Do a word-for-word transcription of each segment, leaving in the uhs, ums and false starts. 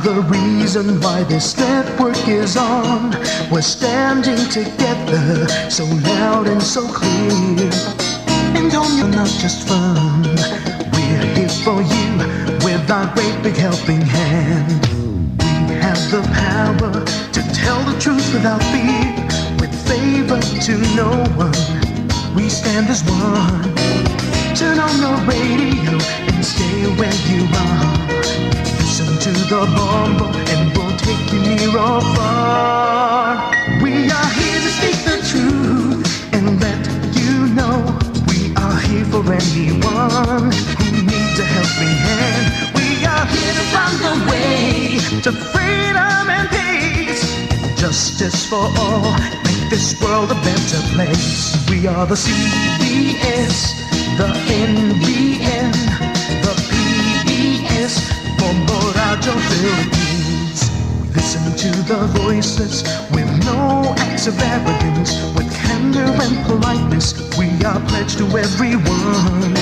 The reason why this network is on, we're standing together, so loud and so clear. And home, you're not just fun, we're here for you with our great big helping hand. We have the power to tell the truth without fear, with favor to no one. We stand as one. Turn on the radio and stay where you are. Listen to the Bombo and we'll take you near or far. We are here to speak the truth and let you know we are here for anyone who needs a helping hand. We are here to find a way to freedom and peace. Justice for all, make this world a better place. We are the C B S, the N B N, the P B S, Bombo Radyo Philippines. We listen to the voiceless with no acts of arrogance, with candor and politeness. We are pledged to everyone.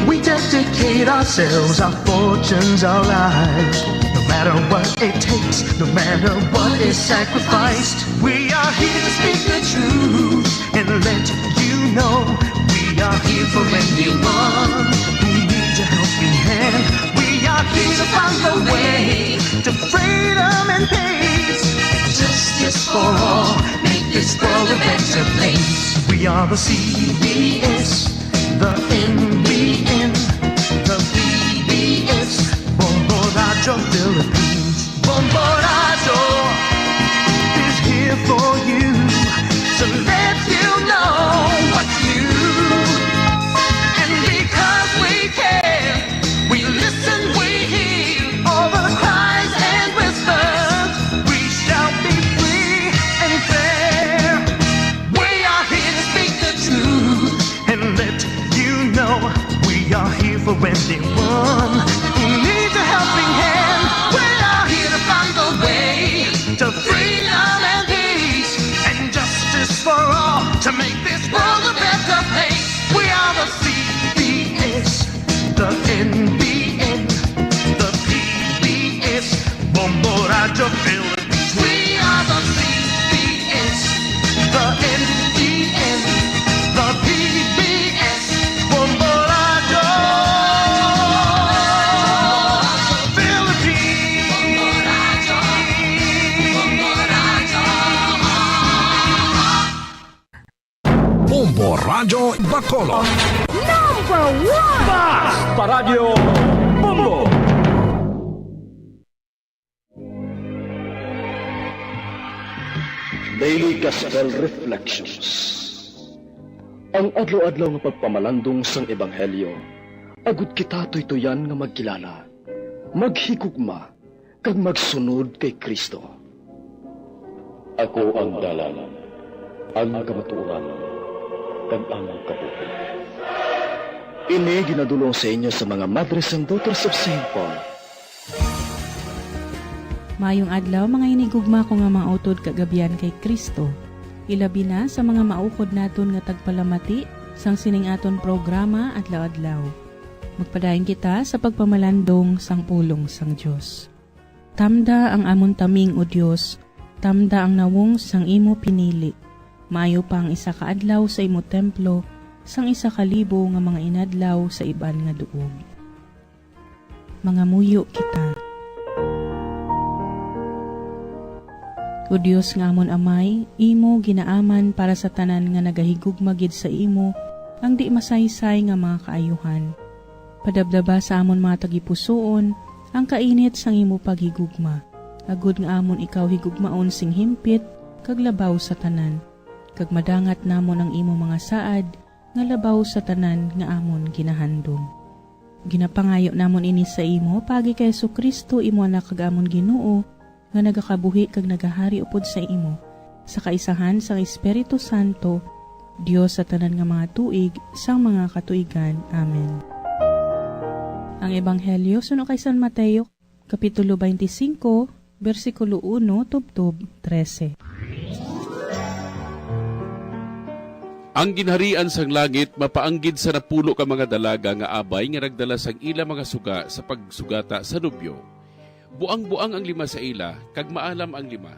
We dedicate ourselves, our fortunes, our lives. No matter what it takes, no matter what is sacrificed, we are here to speak the truth and let you know we are here for anyone who needs a helping hand. We are here to find a way to freedom and peace and justice for all. Make this world a better place. We are the C B S, the N B N, the P B S, Bombo Radyo Philippines. Bombo Radyo is here for you to let you know what's new. And because we care, we listen, we hear all the cries and whispers. We shall be free and fair. We are here to speak the truth and let you know we are here for anyone who needs a helping hand. We are here to find a way to freedom and peace and justice for all to make this world a better place. We are the C B S, the N B N, the P B S, Bombo Radyo Philippines. We are the C B S, the N B N, the P B S, Bombo Radyo Philippines. Bombo Radyo Bacolod. Number one! Basta Radyo Bombo! Daily Gospel Reflections. Ang adlaw-adlaw nga pagpamalandong sang ebanghelyo, agud kita tuytuyan nga magkilala, maghigugma, kag magsunod kay Cristo. Ako ang dalan, ang kamatuoran, kag ang kabuhi. Ini ginadul-ong sa inyo sa mga Madre sang Daughters of Saint Paul. Maayong adlaw, mga hinigugma ko nga mga utod kag abyan kay Cristo, ilabi na sa mga maukod naton nga tagpalamati sang sining aton programa adlaw-adlaw. Magpadayon kita sa pagpamalandong sang pulong sang Dios. Tamda ang amon taming, O Dios, tamda ang nawong sang imo pinili. Maayo pa ang isa ka adlaw sa imo templo sang isa ka libo nga mga inadlaw sa iban nga duog. Mangamuyo kita. O Dios nga amon Amay, imo ginaaman para sa tanan nga nagahigugma gid sa imo ang di masaysay nga mga kaayuhan. Padabdaba sa amon mga tagipusoon ang kainit sang imo paghigugma, agod nga amon ikaw higugmaon sing himpit kag labaw sa tanan, kag madangat namon ang imo mga saad nga labaw sa tanan nga amon ginahandom. Ginapangayo namon ini sa imo paagi kay Jesu-Cristo, imo Anak kag amon Ginoo, nga nagakabuhi kag nagahari upod sa imo, sa kaisahan sang Espiritu Santo, Dios sa tanan nga mga tuig sang mga katuigan. Amen. Ang Ebanghelyo suno kay San Mateo, Kapitulo twenty-five, bersikulo uno tubtob trese. Ang ginharian sang langit mapaanggid sa napulo ka mga dalaga nga abay nga nagdala sang ila mga suga sa pagsugata sa nobyo. Buang-buang ang lima sa ila, kag maalam ang lima.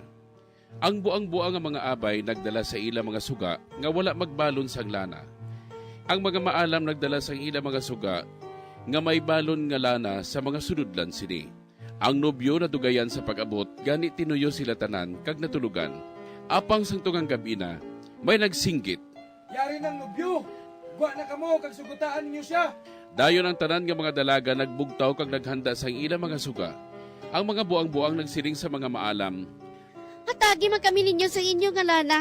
Ang buang-buang nga mga abay nagdala sa ila mga suga nga wala magbalon sang lana. Ang mga maalam nagdala sang ila mga suga nga may balon nga lana sa mga sududlan sini. Ang nobyo nadugayan sa pag-abot, gani tinuyo sila tanan kag natulugan. Apang sang tungang gab-i na, may nagsinggit, "Yari nang nobyo! Gwa na kamo kag sugutaan ninyo sia!" Dayon ang tanan nga mga dalaga nagbugtaw kag naghanda sang ila mga suga. Ang mga buang-buang nagsiling sa mga maalam, "Hatagi man kami ninyo sa inyo nga lana,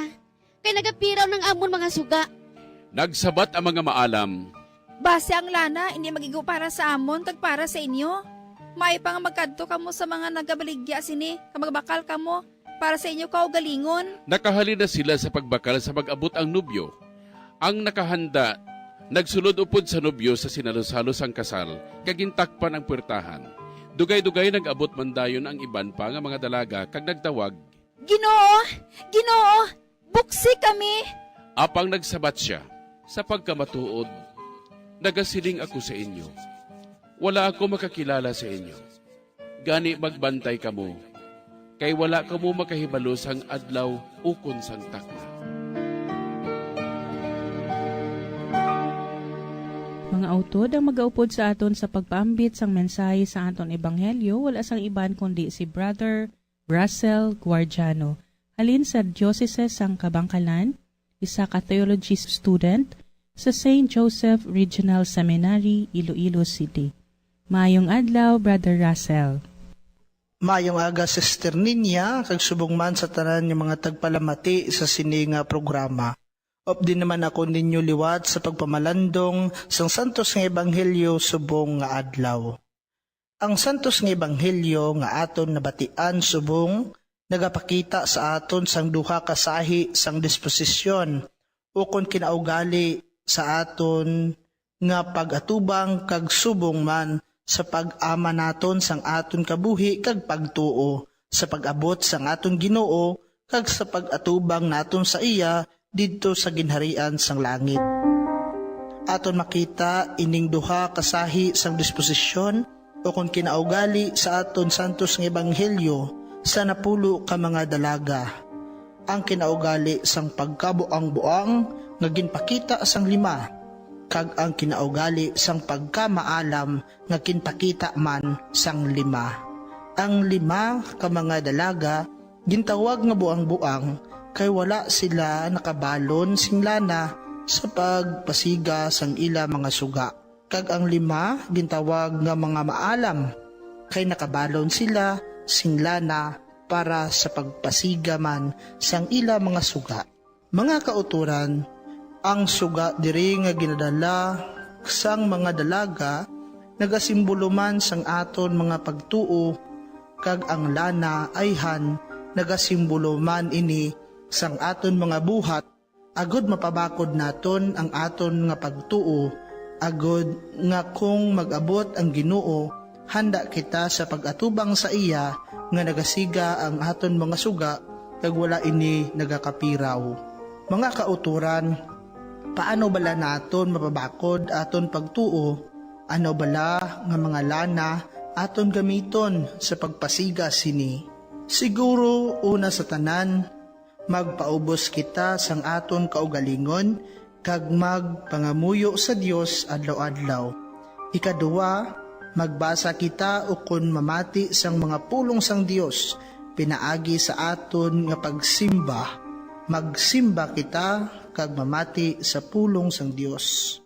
kay nagapiraw nang amon mga suga." Nagsabat ang mga maalam, "Basi ang lana indi mag-igo para sa amon kag para sa inyo. Maayo pa nga magkadto kamo sa mga nagabaligya sini kag magbakal kamo para sa inyo kaugalingon." Nakahalin na sila sa pagbakal sa pag-abot ang nobyo. Ang nakahanda nagsulod upod sa nobyo sa sinalosalo sang kasal, kag gintakpan ang puwertahan. Dugay-dugay nag-abot man dayon ang iban pa nga mga dalaga kag nagtawag, "Ginoo, Ginoo, buksi kami!" Apang nagsabat sia, "Sa pagkamatuod, nagasiling ako sa inyo, wala ako makakilala sa inyo. Gani magbantay kamo, kay wala kamo makahibalo sang adlaw ukon sang takna." Mga utod, ang magaupod sa aton sa pagpaambit sang mensahe sa aton ebanghelyo, wala sang iban kundi si Brother Russell Guardiano, halin sa Diocese sang Kabangkalan, isa ka theology student sa Saint Joseph Regional Seminary, Iloilo City. Maayong adlaw, Brother Russell. Maayong aga, Sister Ninya, kag subong man sa tanan nga mga tagpalamati sa sini nga programa. Updi naman ako ninyo liwat sa pagpamalandong sang santos nga ebanghelyo subong nga adlaw. Ang santos nga ebanghelyo nga aton nabatian subong nagapakita sa aton sang duha ka sahi sang disposisyon, ukon kinaugali sa aton nga pag-atubang kag subong man sa pag-ama naton sang aton kabuhi kag pagtuo sa pag-abot sang aton Ginoo kag sa pag-atubang naton sa iya didto sa ginharian sang langit. Aton makita ining duha ka sahi sang disposisyon ukon kinaugali sa aton santos nga ebanghelyo sa napulo ka mga dalaga, ang kinaugali sang pagkabuang-buang nga ginpakita sang lima, kag ang kinaugali sang pagkamaalam nga ginpakita man sang lima. Ang lima ka mga dalaga gintawag nga buang-buang kay wala sila nakabalon sing lana sa pagpasiga sang ila mga suga. Kag ang lima gintawag nga mga maalam, kay nakabalon sila sing lana para sa pagpasiga man sang ila mga suga. Mga kautoran, ang suga diri nga ginadala sang mga dalaga nagasimbolo man sang aton mga pagtuo, kag ang lana ayhan nagasimbolo man ini sang aton mga buhat, agod mapabakod naton ang aton nga pagtuo, agod nga kon mag-abot ang Ginoo, handa kita sa pag-atubang sa iya nga nagasiga ang aton mga suga kag wala ini nagakapiraw. Mga kautoran, paano bala naton mapabakod aton pagtuo? Ano bala nga mga lana aton gamiton sa pagpasiga sini? Siguro, una sa tanan, magpaubos kita sang aton kaugalingon kag magpangamuyo sa Dios adlaw-adlaw. Ikaduha, magbasa kita ukon mamati sang mga pulong sang Dios pinaagi sa aton nga pagsimba. Magsimba kita kag mamati sa pulong sang Dios.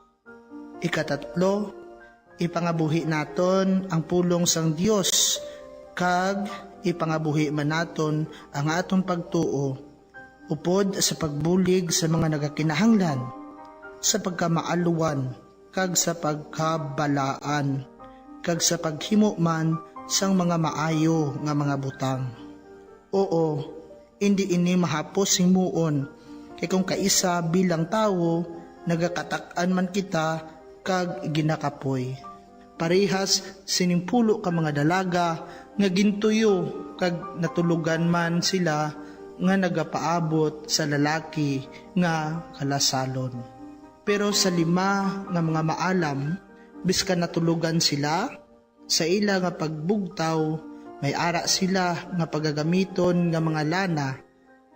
Ikatatlo, ipangabuhi naton ang pulong sang Dios, kag ipangabuhi man naton ang aton pagtuo, upod sa pagbulig sa mga nagakinahanglan, sa pagkamaalwan, kag sa pagkabalaan, kag sa paghimo man sang mga maayo nga mga butang. Oo, indi ini mahapos himoon, kay kon kaisa bilang tawo, nagakatak-an man kita kag ginakapoy. Parehas sining pulo ka mga dalaga nga gintuyo kag natulogan man sila nga nagapaabot sa lalaki nga kalasalon. Pero sa lima nga mga maalam, biskan natulogan sila, sa ila nga pagbugtaw, May ara sila nga pagagamiton nga mga lana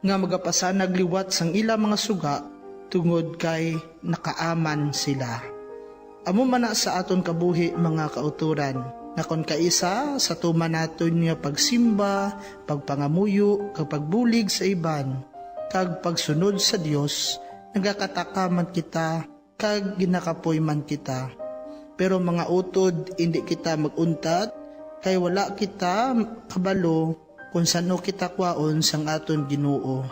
nga magapasanag liwat sang ila mga suga, tungod kay nakaaman sila. Amo man na sa aton kabuhi, mga kautoran, nga kon kaisa sa tuman naton nga pagsimba, pagpangamuyo, kag pagbulig sa iban, kag pagsunod sa Dios, nagakataka man kita kag ginakapoy man kita. Pero, mga utod, indi kita mag-untat, kay wala kita kabalo kon san-o kita kwaon sang aton Ginoo.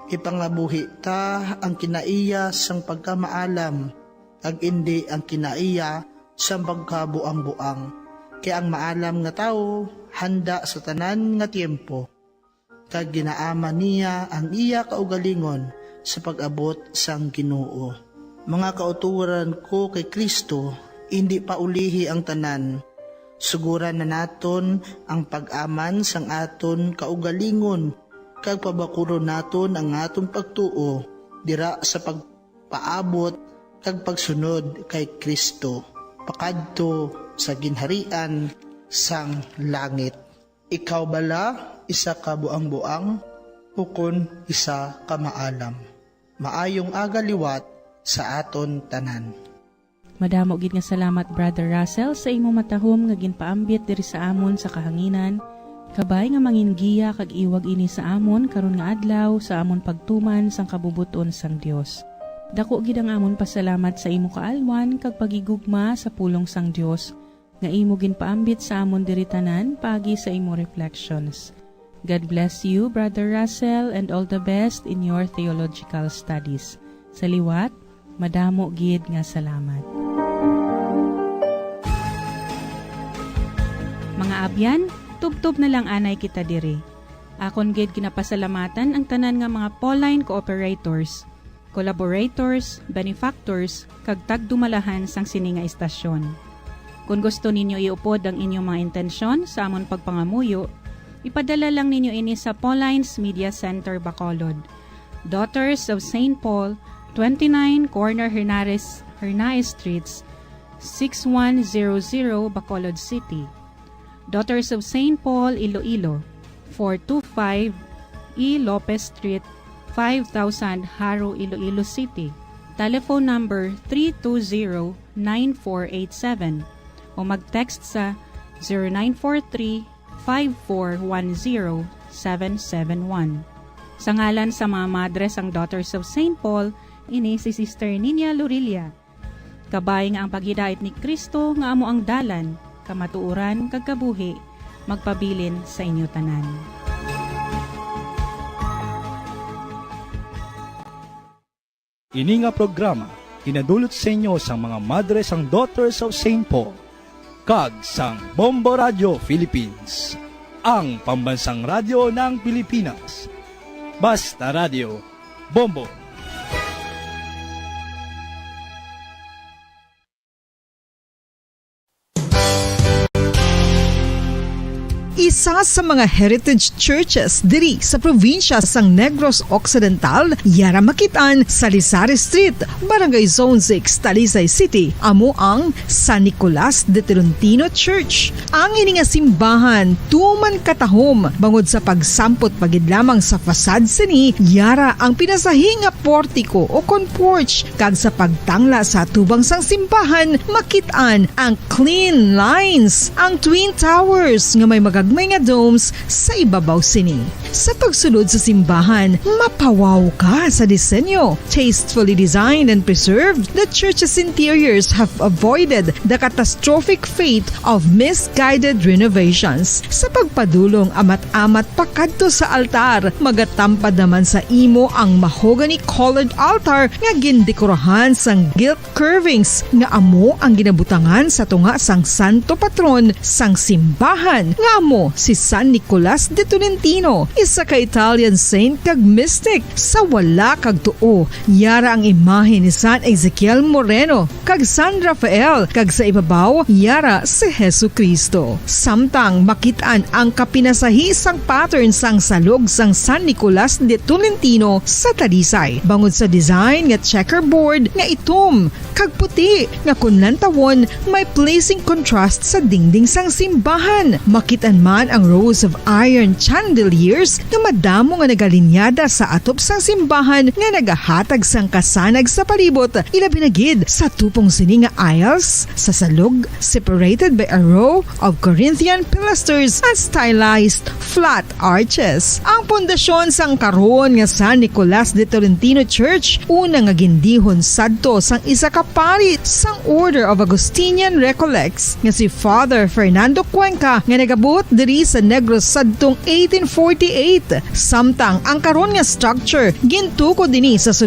Ipangabuhi ta ang kinaiya sang pagkamaalam, kag indi ang kinaiya sang pagkabuang-buang. Kay ang maalam nga tawo handa sa tanan nga tiyempo, kag ginaaman niya ang iya kaugalingon sa pag-abot sang Ginoo. Mga kauturan ko kay Cristo, indi paulihi ang tanan. Sugoran na naton ang pag-aman sang aton kaugalingon, kag pabakulon naton ang aton pagtuo dira sa pagpaabot kag pagsunod kay Cristo, pakadto sa ginharian sang langit. Ikaw bala isa ka buang-buang, ukon isa ka maalam? Maayong aga liwat sa aton tanan. Madamo gid nga salamat, Brother Russell, sa imo matahom nga ginpaambit diri sa amon sa kahanginan. Kabay nga mangin giya kag iwag ini sa amon karon nga adlaw sa amon pagtuman sang kabubot-on sang Dios. Dako gid ang amon pasalamat sa imo kaalwan kag paghigugma sa pulong sang Dios nga imo ginpaambit sa amon diri tanan paagi sa imo reflections. God bless you, Brother Russell, and all the best in your theological studies. Sa liwat, madamo gid nga salamat. Mga abyan, tubtob na lang anay kita diri. Akon gid ginapasalamatan ang tanan nga mga Pauline cooperators, collaborators, benefactors, kag tagdumalahan sang sini nga istasyon. Kon gusto ninyo iupod ang inyong mga intensyon sa amon pagpangamuyo, ipadala lang ninyo ini sa Pauline's Media Center, Bacolod, Daughters of Saint Paul, twenty-nine Corner Hernares, Hernaez Streets, six one zero zero, Bacolod City. Daughters of Saint Paul, Iloilo, four two five E Lopez Street, five thousand, Jaro, Iloilo City. Telephone number three two zero, nine four eight seven o mag-text sa zero nine four three, five four one zero, seven seven one. Sa ngalan sa mga madre sang Daughters of Saint Paul, ini si Sister Ninia Lorilla. Kabay nga ang paghidait ni Cristo nga amo ang dalan, kamatuoran, kag kabuhi, magpabilin sa inyo tanan. Ini nga programa ginadulot sa inyo sang mga madre sang Daughters of Saint Paul kag sang Bombo Radio Philippines, ang pambansang radyo ng Pilipinas. Basta Radio, Bombo. Isa sa mga heritage churches diri sa probinsya sang Negros Occidental, yara makit-an sa Lizares Street, Barangay Zone six, Talisay City, amo ang San Nicolas de Tolentino Church. Ang ini nga simbahan tuman katahom bangod sa pagsampot pa gid lamang sa facade sini, yara ang pinasahi nga portiko o kon porch, kag sa pagtangla sa atubang sang simbahan, makit-an ang clean lines, ang twin towers nga may magagmay nga domes sa ibabaw sini. Sa pagsulod sa simbahan, mapawaw ka sa disenyo. Tastefully designed and preserved, the church's interiors have avoided the catastrophic fate of misguided renovations. Sa pagpadulong amat-amat pakadto sa altar, magatampad naman sa imo ang mahogany-colored altar nga gindekorahan sang gilt curvings nga amo ang ginabutangan sa tunga sang santo patron sang simbahan, nga amo si San Nicolas de Tolentino. Isa ka Italian saint kag mystic sa wala kag tuo, yara ang imahe ni San Ezekiel Moreno kag San Rafael, kag sa ibabaw yara si Jesu-Cristo. Samtang makit-an ang kapinasahi sang pattern sang salog sang San Nicolas de Tolentino sa Talisay, bangod sa design nga checkerboard nga itom kag puti nga kon lantawon may pleasing contrast sa dingding sang simbahan. Makit-an man ang rows of iron chandeliers nga madamo nga nagalinyada sa atop sang simbahan nga nagahatag sang kasanag sa palibot, ilabi na gid sa tupong sini nga aisles sa salog, separated by a row of Corinthian pilasters and stylized flat arches. Ang pundasyon sang karon nga San Nicolas de Tolentino Church, una nga gindihon sadto sang isa ka pari sang Order of Augustinian Recollects nga si Father Fernando Cuenca, nga nagabuot diri sa Negros sadtong eighteen forty-eight, samtang ang karon nga structure gintukod ini sa